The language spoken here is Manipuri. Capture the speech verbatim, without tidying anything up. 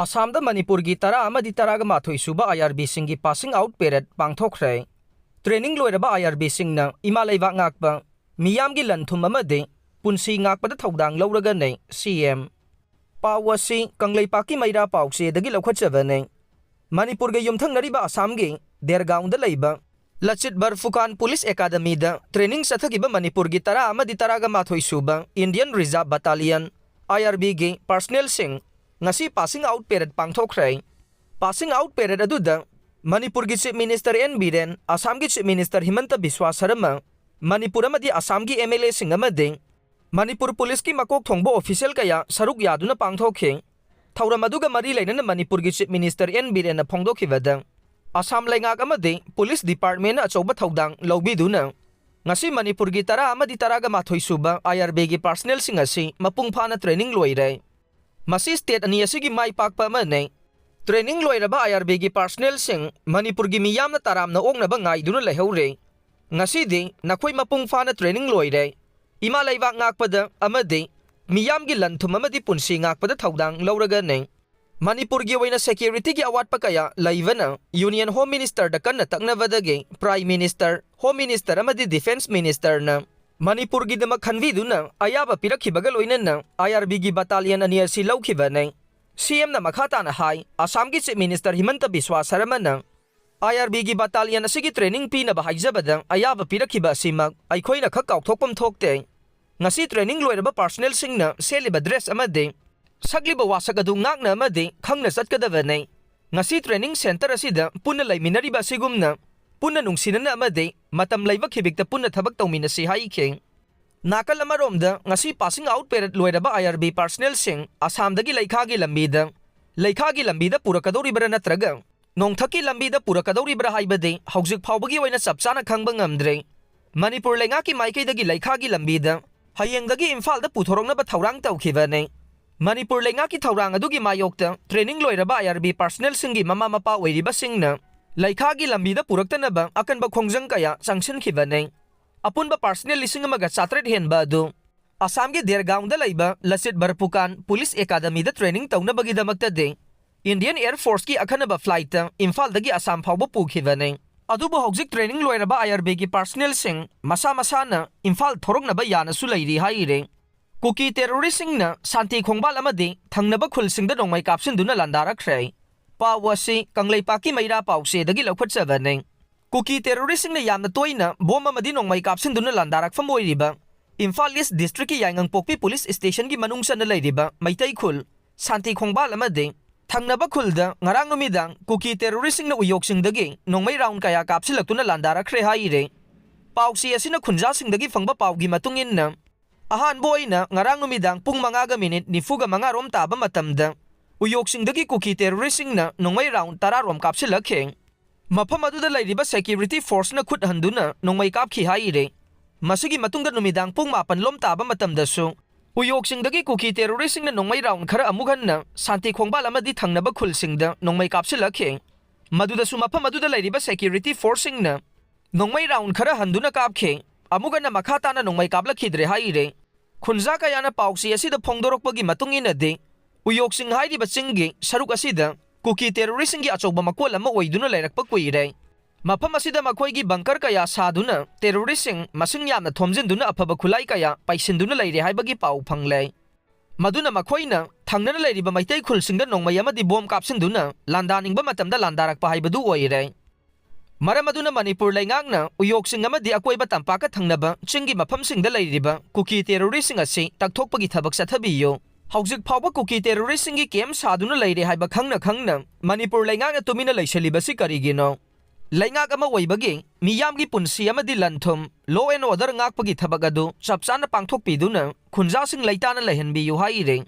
ꯑꯁꯥꯝꯗ ꯃꯅꯤꯄꯨꯔꯒꯤ ꯇꯔꯥ ꯑꯃꯗꯤ ꯇꯔꯥꯒ ꯃꯥꯊꯣꯏ ꯁꯨꯕ ꯑꯥꯏ ꯑꯥꯔ ꯕꯤꯁꯤꯡꯒꯤ ꯄꯥꯁꯤꯡ ꯑꯥꯎꯠ ꯄꯦꯔꯦꯗ ꯄꯥꯡꯊꯣꯛꯈ꯭ꯔꯦ꯫ ꯇ꯭ꯔꯦꯅꯤꯡ ꯂꯣꯏꯔꯕ ꯑꯥꯏ ꯑꯥꯔ ꯕꯤꯁꯤꯡꯅ ꯏꯃꯥ ꯂꯩꯕꯥꯛ ꯉꯥꯛꯄ, ꯃꯤꯌꯥꯝꯒꯤ ꯂꯟ ꯊꯨꯝ ꯑꯃꯗꯤ ꯄꯨꯟꯁꯤ ꯉꯥꯛꯄꯗ ꯊꯧꯗꯥꯡ ꯂꯧꯔꯒꯅꯤ, ꯁꯤ ꯑꯦꯝ꯫ ꯄꯥꯎ ꯑꯁꯤ ꯀꯪꯂꯩꯄꯥꯛꯀꯤ ꯃꯩꯔꯥ ꯄꯥꯎꯆꯦꯗꯒꯤ ꯂꯧꯈꯠꯆꯕꯅꯤ꯫ ꯃꯅꯤꯄꯨꯔꯒ ꯌꯨꯝꯊꯪꯅꯔꯤꯕ ꯑꯁꯥꯝꯒꯤ ꯗꯦꯔꯒꯥꯎꯟꯗ ꯂꯩꯕ ꯂꯆꯤꯠ ꯕꯔꯐꯨꯀꯥꯟ ꯄꯨꯂꯤꯁ ꯑꯦꯀꯥꯗꯃꯤꯗ ꯇ꯭ꯔꯦꯅꯤꯡ ꯆꯠꯊꯈꯤꯕ ꯃꯅꯤꯄꯨꯔꯒꯤ ꯇꯔꯥ ꯑꯃꯗꯤ ꯇꯔꯥꯒ ꯃꯥꯊꯣꯏ ꯁꯨꯕ ꯏꯟꯗꯤꯌꯟ ꯔꯤꯖꯥꯔꯚ ꯕꯠꯇꯥꯂꯤꯌꯟ, ꯑꯥꯏ ꯑꯥꯔ ꯕꯤꯒꯤ ꯄꯥꯔꯁꯅꯦꯜꯁꯤꯡ ꯉꯁꯤ ꯄꯥꯁꯤꯡ ꯑꯥꯎꯠ ꯄꯦꯔꯦꯗ ꯄꯥꯡꯊꯣꯛꯈ꯭ꯔꯦ꯫ ꯄꯥꯁꯤꯡ ꯑꯥꯎꯠ ꯄꯦꯔꯦꯗ ꯑꯗꯨꯗ ꯃꯅꯤꯄꯨꯔꯒꯤ ꯆꯤꯐ ꯃꯤꯅꯤꯁꯇꯔ ꯑꯦꯟ ꯕꯤꯔꯦꯟ, ꯑꯁꯥꯝꯒꯤ ꯆꯤꯐ ꯃꯤꯅꯤꯁꯇꯔ ꯍꯤꯃꯟꯇ ꯕꯤꯁ꯭ꯋꯥ ꯁꯔꯃ, ꯃꯅꯤꯄꯨꯔ ꯑꯃꯗꯤ ꯑꯁꯥꯝꯒꯤ ꯑꯦꯝ ꯑꯦꯜ ꯑꯦꯁꯤꯡ ꯑꯃꯗꯤ ꯃꯅꯤꯄꯨꯔ ꯄꯨꯂꯤꯁꯀꯤ ꯃꯀꯣꯛ ꯊꯣꯡꯕ ꯑꯣꯐꯤꯁꯤꯌꯦꯜ ꯀꯌꯥ ꯁꯔꯨꯛ ꯌꯥꯗꯨꯅ ꯄꯥꯡꯊꯣꯛꯈꯤ꯫ ꯊꯧꯔꯝ ꯑꯗꯨꯒ ꯃꯔꯤ ꯂꯩꯅꯅ ꯃꯅꯤꯄꯨꯔꯒꯤ ꯆꯤꯐ ꯃꯤꯅꯤꯁꯇꯔ ꯑꯦꯟ ꯕꯤꯔꯦꯟꯅ ꯐꯣꯡꯗꯣꯛꯈꯤꯕꯗ, ꯑꯁꯥꯝ ꯂꯩꯉꯥꯛ ꯑꯃꯗꯤ ꯄꯨꯂꯤꯁ ꯗꯤꯄꯥꯔꯠꯃꯦꯟꯅ ꯑꯆꯧꯕ ꯊꯧꯗꯥꯡ ꯂꯧꯕꯤꯗꯨꯅ ꯉꯁꯤ ꯃꯅꯤꯄꯨꯔꯒꯤ ꯇꯔꯥ ꯑꯃꯗꯤ ꯇꯔꯥꯒ ꯃꯥꯊꯣꯏ ꯁꯨꯕ ꯑꯥꯏ ꯑꯥꯔ ꯕꯤꯒꯤ ꯄꯥꯔꯁꯅꯦꯜꯁꯤꯡ ꯑꯁꯤ ꯃꯄꯨꯡ ꯐꯥꯅ ꯇ꯭ꯔꯦꯅꯤꯡ ꯂꯣꯏꯔꯦ꯫ ꯃꯁꯤ ꯁ꯭ꯇꯦꯠ ꯑꯅꯤ ꯑꯁꯤꯒꯤ ꯃꯥꯏ ꯄꯥꯛꯄ ꯑꯃꯅꯤ꯫ ꯇ꯭ꯔꯦꯅꯤꯡ ꯂꯣꯏꯔꯕ ꯑꯥꯏ ꯑꯥꯔ ꯕꯤꯒꯤ ꯄꯥꯔꯁꯅꯦꯜꯁꯤꯡ ꯃꯅꯤꯄꯨꯔꯒꯤ ꯃꯤꯌꯥꯝꯅ ꯇꯔꯥꯝꯅ ꯑꯣꯛꯅꯕ ꯉꯥꯏꯗꯨꯅ ꯂꯩꯍꯧꯔꯦ꯫ ꯉꯁꯤꯗꯤ ꯅꯈꯣꯏ ꯃꯄꯨꯡ ꯐꯥꯅ ꯇ꯭ꯔꯦꯅꯤꯡ ꯂꯣꯏꯔꯦ꯫ ꯏꯃꯥ ꯂꯩꯕꯥꯛ ꯉꯥꯛꯄꯗ ꯑꯃꯗꯤ ꯃꯤꯌꯥꯝꯒꯤ ꯂꯟ ꯊꯨꯝ ꯑꯃꯗꯤ ꯄꯨꯟꯁꯤ ꯉꯥꯛꯄꯗ ꯊꯧꯗꯥꯡ ꯂꯧꯔꯒꯅꯤ꯫ ꯃꯅꯤꯄꯨꯔꯒꯤ ꯑꯣꯏꯅ ꯁꯦꯀ꯭ꯌꯨꯔꯤꯇꯤꯒꯤ ꯑꯋꯥꯠꯄ ꯀꯌꯥ ꯂꯩꯕꯅ ꯌꯨꯅꯤꯌꯟ ꯍꯣꯝ ꯃꯤꯅꯤꯁꯇꯔꯗ ꯀꯟꯅ ꯇꯛꯅꯕꯗꯒꯤ ꯄ꯭ꯔꯥꯏꯝ ꯃꯤꯅꯤꯁꯇꯔ, ꯍꯣꯝ ꯃꯤꯅꯤꯁꯇꯔ ꯑꯃꯗꯤ ꯗꯤꯐꯦꯟꯁ ꯃꯤꯅꯤꯁꯇꯔꯅ ꯃꯅꯤꯄꯨꯔꯒꯤꯗꯃꯛ ꯈꯟꯕꯤꯗꯨꯅ ꯑꯌꯥꯕ ꯄꯤꯔꯛꯈꯤꯕꯒ ꯂꯣꯏꯅꯅ ꯑꯥꯏ ꯑꯥꯔ ꯕꯤꯒꯤ ꯕꯠꯇꯥꯂꯤꯌꯟ ꯑꯅꯤ ꯑꯁꯤ ꯂꯧꯈꯤꯕꯅꯤ꯫ ꯁꯤ ꯑꯦꯝꯅ ꯃꯈꯥ ꯇꯥꯅ ꯍꯥꯏ, ꯑꯁꯥꯝꯒꯤ ꯆꯤꯐ ꯃꯤꯅꯤꯁꯇꯔ ꯍꯤꯃꯟꯇ ꯕꯤꯁ꯭ꯋꯥ ꯁꯔꯃꯅ ꯑꯥꯏ ꯑꯥꯔ ꯕꯤꯒꯤ ꯕꯠꯇꯥꯂꯤꯌꯟ ꯑꯁꯤꯒꯤ ꯇ꯭ꯔꯦꯅꯤꯡ ꯄꯤꯅꯕ ꯍꯥꯏꯖꯕꯗ ꯑꯌꯥꯕ ꯄꯤꯔꯛꯈꯤꯕ ꯑꯁꯤꯃꯛ ꯑꯩꯈꯣꯏꯅ ꯈꯛ ꯀꯥꯎꯊꯣꯛꯐꯝ ꯊꯣꯛꯇꯦ꯫ ꯉꯁꯤ ꯇ꯭ꯔꯦꯅꯤꯡ ꯂꯣꯏꯔꯕ ꯄꯥꯔꯁꯅꯦꯜꯁꯤꯡꯅ ꯁꯦꯠꯂꯤꯕ ꯗ꯭ꯔꯦꯁ ꯑꯃꯗꯤ ꯁꯛꯂꯤꯕ ꯋꯥꯁꯛ ꯑꯗꯨ ꯉꯥꯛꯅ ꯑꯃꯗꯤ ꯈꯪꯅ ꯆꯠꯀꯗꯕꯅꯤ꯫ ꯉꯁꯤ ꯇ꯭ꯔꯦꯅꯤꯡ ꯁꯦꯟꯇꯔ ꯑꯁꯤꯗ ꯄꯨꯟꯅ ꯂꯩꯃꯤꯟꯅꯔꯤꯕ ꯑꯁꯤꯒꯨꯝꯅ ꯄꯨꯟꯅ ꯅꯨꯡꯁꯤꯅꯅ ꯑꯃꯗꯤ ꯃꯇꯝ ꯂꯩꯕ ꯈꯤꯕꯤꯛꯇ ꯄꯨꯟꯅ ꯊꯕꯛ ꯇꯧꯃꯤꯟꯅꯁꯤ ꯍꯥꯏꯈꯤ꯫ ꯅꯥꯀꯜ ꯑꯃꯔꯣꯝꯗ, ꯉꯁꯤ ꯄꯥꯁꯤꯡ ꯑꯥꯎꯠ ꯄꯦꯔꯦꯗ ꯂꯣꯏꯔꯕ ꯑꯥꯏ ꯑꯥꯔ ꯕꯤ ꯄꯥꯔꯁꯅꯦꯜꯁꯤꯡ ꯑꯁꯥꯝꯗꯒꯤ ꯂꯩꯈꯥꯒꯤ ꯂꯝꯕꯤꯗ, ꯂꯩꯈꯥꯒꯤ ꯂꯝꯕꯤꯗ ꯄꯨꯔꯛꯀꯗꯧꯔꯤꯕ꯭ꯔꯥ ꯅꯠꯇ꯭ꯔꯒ ꯅꯣꯡꯊꯛꯀꯤ ꯂꯝꯕꯤꯗ ꯄꯨꯔꯛꯀꯗꯧꯔꯤꯕ꯭ꯔꯥ ꯍꯥꯏꯕꯗꯤ ꯍꯧꯖꯤꯛ ꯐꯥꯎꯕꯒꯤ ꯑꯣꯏꯅ ꯆꯞ ꯆꯥꯅ ꯈꯪꯕ ꯉꯝꯗ꯭ꯔꯤ꯫ ꯃꯅꯤꯄꯨꯔ ꯂꯩꯉꯥꯛꯀꯤ ꯃꯥꯏꯀꯩꯗꯒꯤ ꯂꯩꯈꯥꯒꯤ ꯂꯝꯕꯤꯗ ꯍꯌꯦꯡꯗꯒꯤ ꯏꯝꯐꯥꯜꯗ ꯄꯨꯊꯣꯔꯛꯅꯕ ꯊꯧꯔꯥꯡ ꯇꯧꯈꯤꯕꯅꯤ꯫ ꯃꯅꯤꯄꯨꯔ ꯂꯩꯉꯥꯛꯀꯤ ꯊꯧꯔꯥꯡ ꯑꯗꯨꯒꯤ ꯃꯥꯌꯣꯛꯇ ꯇ꯭ꯔꯦꯅꯤꯡ ꯂꯣꯏꯔꯕ ꯑꯥꯏ ꯑꯥꯔ ꯕꯤ ꯄꯥꯔꯁꯅꯦꯜꯁꯤꯡꯒꯤ ꯃꯃꯥ ꯃꯄꯥ ꯑꯣꯏꯔꯤꯕꯁꯤꯡꯅ ꯂꯩꯈꯥꯒꯤ ꯂꯝꯕꯤꯗ ꯄꯨꯔꯛꯇꯅꯕ ꯑꯀꯟꯕ ꯈꯣꯡꯖꯪ ꯀꯌꯥ ꯆꯪꯁꯤꯟꯈꯤꯕꯅꯤ꯫ ꯑꯄꯨꯟꯕ ꯄꯥꯔꯁꯅꯦꯜ ꯂꯤꯁꯤꯡ ꯑꯃꯒ ꯆꯥꯇ꯭ꯔꯦꯠ ꯍꯦꯟꯕ ꯑꯗꯨ ꯑꯁꯥꯝꯒꯤ ꯗꯦꯔꯒꯥꯎꯟꯗ ꯂꯩꯕ Lachit ꯕꯔꯄꯨꯀꯥꯟ police ꯑꯦꯀꯥꯗꯃꯤꯗ training ꯇꯧꯅꯕꯒꯤꯗꯃꯛꯇꯗꯤ Indian Air Forceꯀꯤ ꯑꯈꯟꯅꯕ flightꯇ ꯏꯝꯐꯥꯜꯗꯒꯤ ꯑꯁꯥꯝ ꯐꯥꯎꯕ ꯄꯨꯈꯤꯕꯅꯤ꯫ ꯑꯗꯨꯕꯨ ꯍꯧꯖꯤꯛ training ꯂꯣꯏꯔꯕ IRBꯒꯤ personnelꯁꯤꯡ ꯃꯁꯥ ꯃꯁꯥꯅ ꯏꯝꯐꯥꯜ ꯊꯣꯔꯛꯅꯕ ꯌꯥꯅꯁꯨ ꯂꯩꯔꯤ ꯍꯥꯏꯔꯤ꯫ ꯀꯨꯀꯤ terroristꯁꯤꯡꯅ ꯁꯥꯟꯇꯤ ꯈꯣꯡꯕꯥꯜ ꯑꯃꯗꯤ ꯊꯪꯅꯕ ꯈꯨꯜꯁꯤꯡꯗ ꯅꯣꯡꯃꯩ ꯀꯥꯞꯁꯤꯟꯗꯨꯅ ꯂꯥꯟꯗꯥꯔꯛꯈ꯭ꯔꯦ꯫ ꯄꯥꯎ ꯑꯁꯤ ꯀꯪꯂꯩꯄꯥꯛꯀꯤ ꯃꯩꯔꯥ ꯄꯥꯎꯆꯦꯗꯒꯤ ꯂꯧꯈꯠꯆꯕꯅꯤ꯫ ꯀꯨꯀꯤ terroristꯁꯤꯡꯅ ꯌꯥꯝꯅ ꯇꯣꯏꯅ ꯕꯣꯝ ꯑꯃꯗꯤ ꯅꯣꯡꯃꯩ ꯀꯥꯞꯁꯤꯟꯗꯨꯅ ꯂꯥꯟꯗꯥꯔꯛꯐꯝ ꯑꯣꯏꯔꯤꯕ ꯏꯝꯐꯥꯜ East Districtꯀꯤ ꯌꯥꯏꯉꯪꯄꯣꯛꯄꯤ police stationꯒꯤ ꯃꯅꯨꯡ ꯆꯟꯅ ꯂꯩꯔꯤꯕ ꯃꯩꯇꯩ ꯈꯨꯜ, ꯁꯥꯟꯇꯤ ꯈꯣꯡꯕꯥꯜ ꯑꯃꯗꯤ ꯊꯪꯅꯕ ꯈꯨꯜꯗ ꯉꯔꯥꯡ ꯅꯨꯃꯤꯗꯥꯡ ꯀꯨꯀꯤ terroristꯁꯤꯡꯅ ꯎꯌꯣꯛꯁꯤꯡꯗꯒꯤ ꯅꯣꯡꯃꯩ round ꯀꯌꯥ ꯀꯥꯞꯁꯤꯜꯂꯛꯇꯨꯅ ꯂꯥꯟꯗꯥꯔꯛꯈ꯭ꯔꯦ ꯍꯥꯏꯔꯤ꯫ ꯄꯥꯎꯆꯦ ꯑꯁꯤꯅ ꯈꯨꯟꯖꯥꯁꯤꯡꯗꯒꯤ ꯐꯪꯕ ꯄꯥꯎꯒꯤ ꯃꯇꯨꯡ ꯏꯟꯅ, ꯑꯍꯥꯟꯕ ꯑꯣꯏꯅ ꯉꯔꯥꯡ ꯅꯨꯃꯤꯗꯥꯡ ꯄꯨꯡ ꯃꯉꯥꯒ minute ꯅꯤꯐꯨꯒ ꯃꯉꯥ ꯔꯣꯝ ꯇꯥꯕ ꯃꯇꯝꯗ ꯎꯌꯣꯛꯁꯤꯡꯗꯒꯤ ꯀꯨꯀꯤ terroristꯁꯤꯡꯅ ꯅꯣꯡꯃꯩ round ꯇꯔꯥ ꯔꯣꯝ ꯀꯥꯞꯁꯤꯜꯂꯛꯈꯤ꯫ ꯃꯐꯝ ꯑꯗꯨꯗ ꯂꯩꯔꯤꯕ security forceꯅ ꯈꯨꯠ ꯍꯟꯗꯨꯅ ꯅꯣꯡꯃꯩ ꯀꯥꯞꯈꯤ ꯍꯥꯏꯔꯤ꯫ ꯃꯁꯤꯒꯤ ꯃꯇꯨꯡꯗ ꯅꯨꯃꯤꯗꯥꯡ ꯄꯨꯡ ꯃꯥꯄꯟ ꯂꯣꯝ ꯇꯥꯕ ꯃꯇꯝꯗꯁꯨ ꯎꯌꯣꯛꯁꯤꯡꯗꯒꯤ ꯀꯨꯀꯤ terroristꯁꯤꯡꯅ ꯅꯣꯡꯃꯩ round ꯈꯔ ꯑꯃꯨꯛ ꯍꯟꯅ ꯁꯥꯟꯇꯤ ꯈꯣꯡꯕꯥꯜ ꯑꯃꯗꯤ ꯊꯪꯅꯕ ꯈꯨꯜꯁꯤꯡꯗ ꯅꯣꯡꯃꯩ ꯀꯥꯞꯁꯤꯜꯂꯛꯈꯤ꯫ ꯃꯗꯨꯗꯁꯨ ꯃꯐꯝ ꯑꯗꯨꯗ ꯂꯩꯔꯤꯕ security forceꯁꯤꯡꯅ ꯅꯣꯡꯃꯩ round ꯈꯔ ꯍꯟꯗꯨꯅ ꯀꯥꯞꯈꯤ꯫ ꯑꯃꯨꯛ ꯍꯟꯅ ꯃꯈꯥ ꯇꯥꯅ ꯅꯣꯡꯃꯩ ꯀꯥꯞꯂꯛꯈꯤꯗ꯭ꯔꯦ ꯍꯥꯏꯔꯤ꯫ ꯈꯨꯟꯖꯥ ꯀꯌꯥꯅ ꯄꯥꯎꯆꯦ ꯑꯁꯤꯗ ꯐꯣꯡꯗꯣꯔꯛꯄꯒꯤ ꯃꯇꯨꯡ ꯏꯟꯅꯗꯤ, ꯎꯌꯣꯛꯁꯤꯡ ꯍꯥꯏꯔꯤꯕ ꯆꯤꯡꯒꯤ ꯁꯔꯨꯛ ꯑꯁꯤꯗ ꯀꯨꯀꯤ terroristꯁꯤꯡꯒꯤ ꯑꯆꯧꯕ ꯃꯀꯣꯜ ꯑꯃ ꯑꯣꯏꯗꯨꯅ ꯂꯩꯔꯛꯄ ꯀꯨꯏꯔꯦ꯫ ꯃꯐꯝ ꯑꯁꯤꯗ ꯃꯈꯣꯏꯒꯤ bunker ꯀꯌꯥ ꯁꯥꯗꯨꯅ terroristꯁꯤꯡ ꯃꯁꯤꯡ ꯌꯥꯝꯅ ꯊꯣꯝꯖꯤꯟꯗꯨꯅ ꯑꯐꯕ ꯈꯨꯠꯂꯥꯏ ꯀꯌꯥ ꯄꯩꯁꯤꯟꯗꯨꯅ ꯂꯩꯔꯦ ꯍꯥꯏꯕꯒꯤ ꯄꯥꯎ ꯐꯪꯂꯦ꯫ ꯃꯗꯨꯅ ꯃꯈꯣꯏꯅ ꯊꯪꯅꯅ ꯂꯩꯔꯤꯕ ꯃꯩꯇꯩ ꯈꯨꯜꯁꯤꯡꯗ ꯅꯣꯡꯃꯩ ꯑꯃꯗꯤ ꯕꯣꯝ ꯀꯥꯞꯁꯤꯟꯗꯨꯅ ꯂꯥꯟꯗꯥꯅꯤꯡꯕ ꯃꯇꯝꯗ ꯂꯥꯟꯗꯥꯔꯛꯄ ꯍꯥꯏꯕꯗꯨ ꯑꯣꯏꯔꯦ꯫ ꯃꯔꯝ ꯑꯗꯨꯅ ꯃꯅꯤꯄꯨꯔ ꯂꯩꯉꯥꯛꯅ ꯎꯌꯣꯛꯁꯤꯡ ꯑꯃꯗꯤ ꯑꯀꯣꯏꯕ ꯇꯝꯄꯥꯛꯀ ꯊꯪꯅꯕ ꯆꯤꯡꯒꯤ ꯃꯐꯝꯁꯤꯡꯗ ꯂꯩꯔꯤꯕ ꯀꯨꯀꯤ terroristꯁꯤꯡ ꯑꯁꯤ ꯇꯛꯊꯣꯛꯄꯒꯤ ꯊꯕꯛ ꯆꯠꯊꯕꯤꯌꯨ꯫ ꯍꯧꯖꯤꯛ ꯐꯥꯎꯕ ꯀꯨꯀꯤ terroristꯁꯤꯡꯒꯤ camp ꯁꯥꯗꯨꯅ ꯂꯩꯔꯦ ꯍꯥꯏꯕ ꯈꯪꯅ ꯈꯪꯅ ꯃꯅꯤꯄꯨꯔ ꯂꯩꯉꯥꯛꯅ ꯇꯨꯃꯤꯟꯅ ꯂꯩꯁꯤꯜꯂꯤꯕꯁꯤ ꯀꯔꯤꯒꯤꯅꯣ? ꯂꯩꯉꯥꯛ ꯑꯃ ꯑꯣꯏꯕꯒꯤ ꯃꯤꯌꯥꯝꯒꯤ ꯄꯨꯟꯁꯤ ꯑꯃꯗꯤ ꯂꯟ-ꯊꯨꯝ, law and order ꯉꯥꯛꯄꯒꯤ ꯊꯕꯛ ꯑꯗꯨ ꯆꯞ ꯆꯥꯅ ꯄꯥꯡꯊꯣꯛꯄꯤꯗꯨꯅ ꯈꯨꯟꯖꯥꯁꯤꯡ ꯂꯩꯇꯥꯅ ꯂꯩꯍꯟꯕꯤꯌꯨ ꯍꯥꯏꯔꯤ꯫